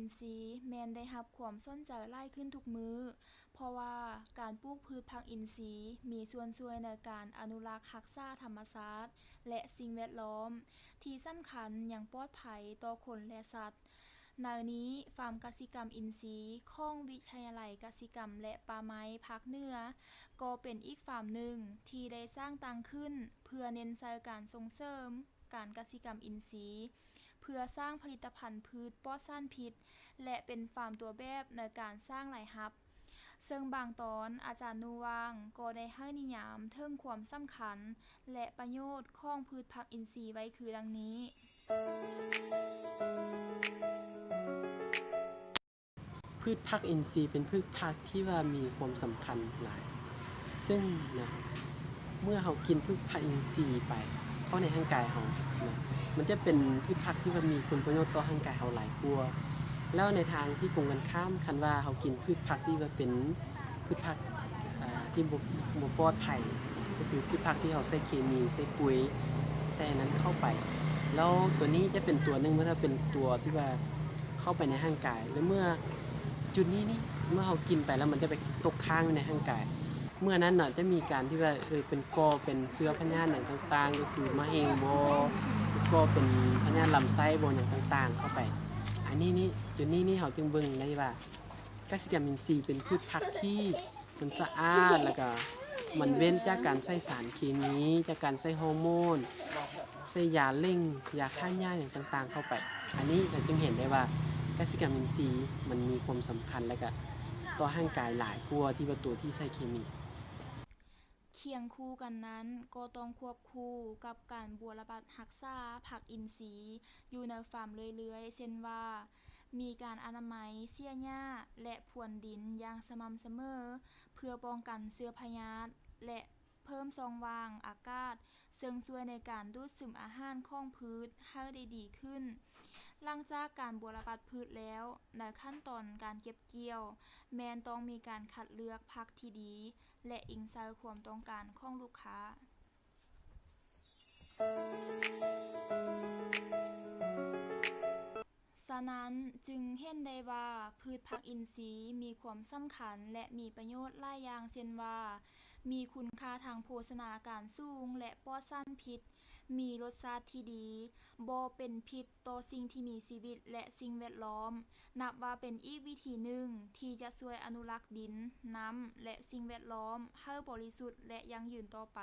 ນຊີແມ່ນໄດ້ຮັບຄວາມສົນໃຈຫຼາຍຂຶ້ນທຸກມື້, ເພາະວ່າການປູກພືດຜັກອິນຊີມີສ່ວນຊ່ວຍໃນການອະນຸລັກຮັກສາທຳມະຊາດ ແລະ ສິ່ງແວດລ້ອມ, ທີ່ສຳຄັນຍັງປອດໄພຕໍ່ຄົນ ແລະ ສັດ. ໃນນີ້, ຟາມກະສິກຳອິນຊີຂອງວິທະຍາໄລກະສິກຳ ແລະ ປ່າໄມ້ພາກເໜືອ ກໍເປັນອີກຟາມໜຶ່ງທີ່ໄດ້ສ້າງຕັ້ງຂຶ້ນ ເພື່ອເນັ້ນໃສ່ການສົ່ງເສີມ ການກະສິກຳອິນຊີ ເພື່ອສ້າງຜະລິດຕະພັນພືດປອດສານພິດ ແລະ ເປັນຟາມຕົວແບບໃນການສ້າງລາຍຮັບ. ເຊິ່ງບາງຕອນອາຈານໜູວ່າງກໍໄດ້ໃຫ້ນິຍາມເຖິງຄວາມສຳຄັນ ແລະ ປະໂຫຍດຂອງພືດຜັກອິນຊີໄວ້ຄືດັ່ງນີ້. ພືດຜັກອິນຊີເປັນພືດຜັກທີ່ວ່າມີຄວາມສຳຄັນຫຼາຍ ເຊິ່ງນະ ເມື່ອເຮົາກິນພືດຜັກອິນຊີໄປເຂົ້າໃນຮ່າງກາຍເຮົານະ ມັນຈະເປັນພືດຜັກທີ່ວ່າມີຄຸນປະໂຫຍດຕໍ່ຮ່າງກາຍເຮົາຫຼາຍກວ່າ ແລ້ວໃນທາງທີ່ກົງກັນຂ້າມ ຄັນວ່າເຮົາກິນພືດຜັກທີ່ວ່າເປັນ ພືດຜັກ ອາ ທີ່ບໍ່ ບໍ່ປອດໄພ ກໍຄືພືດຜັກທີ່ເຮົາໃສ່ເຄມີ ໃສ່ປຸ໋ຍ ໃສ່ອັນນັ້ນເຂົ້າໄປ ແລ້ວຕົວນີ້ຈະເປັນຕົວໜຶ່ງ ມັນຈະເປັນຕົວທີ່ວ່າເຂົ້າໄປໃນຮ່າງກາຍ ແລ້ວເມື່ອຈຸດນີ້ນີ້ ເມື່ອເຮົາກິນໄປແລ້ວ ມັນຈະໄປຕົກຄ້າງຢູ່ໃນຮ່າງກາຍ ເມື່ອນັ້ນນະ ຈະມີການທີ່ວ່າ ເອີ ເປັນ ກໍ່ເປັນເຊື້ອພະຍາດຫຍັງຕ່າງໆ ກໍຄືມະເຮັງບໍ ກໍ່ເປັນພະຍາດລຳໄສ້ບໍ ຫຍັງຕ່າງໆ ເຂົ້າໄປ ອັນນີ້ນີ້ ຈຸດນີ້ນີ້ ເຮົາຈຶ່ງເບິ່ງໄດ້ວ່າ ກະສິກຳອິນຊີເປັນພືດຜັກທີ່ມັນສະອາດ ແລ້ວກະມັນເວັ້ນຈາກການໃສ່ສານເຄມີ ຈາກການໃສ່ຮໍໂມນ ໃສ່ຢາເລັ່ງ ຢາຂ້າຫຍ້າຫຍັງຕ່າງໆເຂົ້າໄປ ອັນນີ້ເຮົາຈຶ່ງເຫັນໄດ້ວ່າກະສິກຳອິນຊີມັນມີຄວາມສຳຄັນ ແລ້ວກະຕໍ່ຮ່າງກາຍຫຼາຍກວ່າທີ່ວ່າຕົວທີ່ໃສ່ເຄມີ. ຄຽງຄູ່ກັນນັ້ນກໍຕ້ອງຄວບຄູ່ກັບການບົວລະບັດຮັກສາຜັກອິນຊີຢູ່ໃນຟາມເລື້ອຍໆ ເຊັ່ນວ່າ ມີການອະນາໄມເສຍຫຍ້າ ແລະ ພວນດິນຢ່າງສະໝ່ຳສະເໝີ ເພື່ອປ້ອງກັນເຊື້ອພະຍາດ ແລະ ເພີ່ມຊ່ອງວ່າງອາກາດ ເຊິ່ງຊ່ວຍໃນການດູດຊຶມອາຫານຂອງພືດໃຫ້ໄດ້ດີຂຶ້ນ. ຫຼັງຈາກການບົວລະບັດພືດແລ້ວ, ໃນຂັ້ນຕອນການເກັບກ່ຽວ ແມ່ນຕ້ອງມີການຄັດເລືອກຜັກທີ່ດີ ແລະ ອີງໃສ່ຄວາມຕ້ອງການຂອງລູກຄ້າ. ສະນັ້ນ, ຈຶ່ງເຫັນໄດ້ວ່າພືດຜັກອິນຊີມີຄວາມສຳຄັນ ແລະ ມີປະໂຫຍດຫຼາຍຢ່າງ ເຊັ່ນວ່າ ມີຄຸນຄ່າທາງໂພຊະນາການສູງ ແລະ ປອດສານພິດ, ມີລົດຊາດທີ່ດີ, ບໍ່ເປັນພິດຕໍ່ສິ່ງທີ່ມີຊີວິດ ແລະ ສິ່ງແວດລ້ອມ, ນັບວ່າເປັນອີກວິທີໜຶ່ງທີ່ຈະຊ່ວຍອະນຸລັກດິນ, ນ້ຳ ແລະ ສິ່ງແວດລ້ອມໃຫ້ບໍລິສຸດ ແລະ ຢັ້ງຢືນຕໍ່ໄປ.